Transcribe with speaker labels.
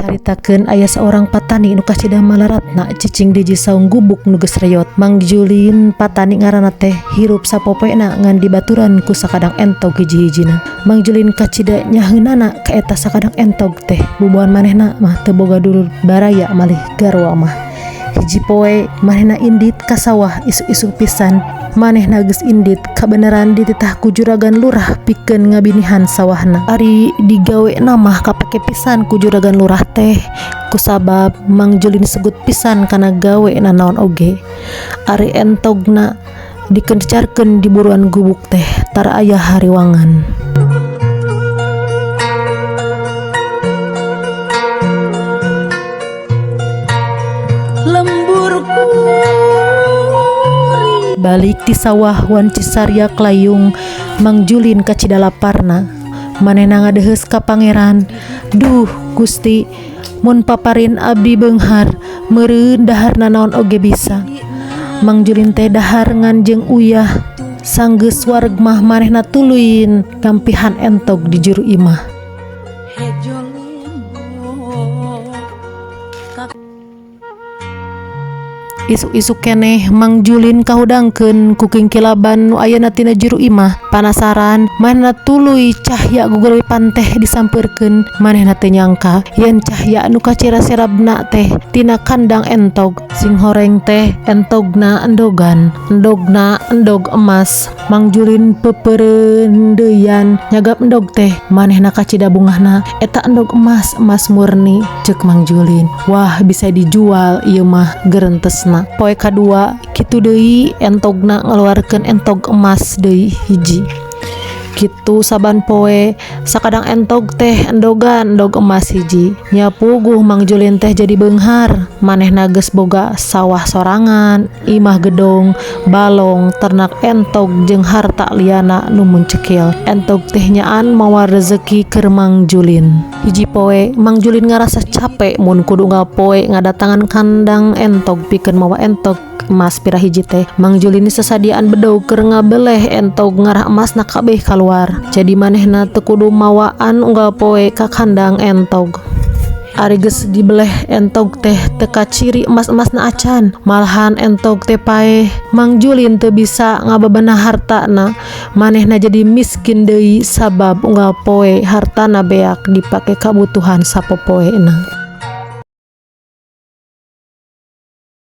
Speaker 1: Dicaritakeun aya saurang patani nu kacida malaratna cicing di saung gubuk nu geus reyot. Mang Julin patani ngaranna teh hirup sapopoena ngan dibaturan ku sakadang entog hiji-hijina. Mang Julin kacida nyaheunana ka eta sakadang entog teh. Bubuhan manehna mah teu boga dulur baraya malih garwa mah. Hiji poe manehna indit ka sawah isuk-isuk pisan. Manehna geus indit kabeneran dititah ku juragan lurah pikeun ngabinihan sawahna. Ari digawe mah kapake pisan ku juragan lurah teh kusabab Mang Julin segut pisan kana gawe nanaon oge. Ari entogna dikencarkeun di buruan gubuk teh tara aya hariwangan. Balik ti sawah wanci sariak layung Mang Julin kacida laparna. Manehna ngadeheus ka pangeran, "Duh Gusti, mun paparin abdi beunghar meureun dahar nanaon oge bisa." Mang Julin teh dahar ngan jeung uyah. Sanggeus wareg mah manehna tuluy ngampihan entog di juru imah. Isuk-isuk keneh Mang Julin kahudangkeun ku kingkilaban nu ayana tina juru imah. Panasaran manehna tuluy cahya guguripan teh disampeurkeun. Manehna teu nyangka yen cahya nu kacira serabna teh tina kandang entog. Sing horeng teh entogna endogan, endogna endog emas. Mang Julin pepeurendeuyan nyagap endog teh. Manehna kacida bungahna, eta endog emas, emas murni ceuk Mang Julin. Wah, bisa dijual ieu mah gerentesna. Poe kadua kitu deui entogna ngaluarkeun entog emas deui hiji. Kitu saban poe sakadang entog teh endogan endog emas hiji. Nya puguh Mang Julin teh jadi beunghar. Manehna geus boga sawah sorangan, imah gedong, balong, ternak entog jeung harta liana nu muncekil. Entog teh nyaan mawa rezeki keur Mang Julin. Hiji poe Mang Julin ngarasa capek mun kudu ngapoe ngadatangan kandang entog pikeun mawa entog emas pira hiji teh. Mang Julin sasadiaan bedog keur ngabeleh entog ngarah emasna kabeh kaluar. Jadi manehna teu kudu mawaan unggal poe ka kandang entog. Ari geus dibeleh entog teh teu kaciri emas-emasna acan. Malahan entog teh paeh. Mang Julin teu bisa ngabebenah hartana. Manehna jadi miskin deui sabab unggal poe hartana beak dipake kabutuhan sapopoena.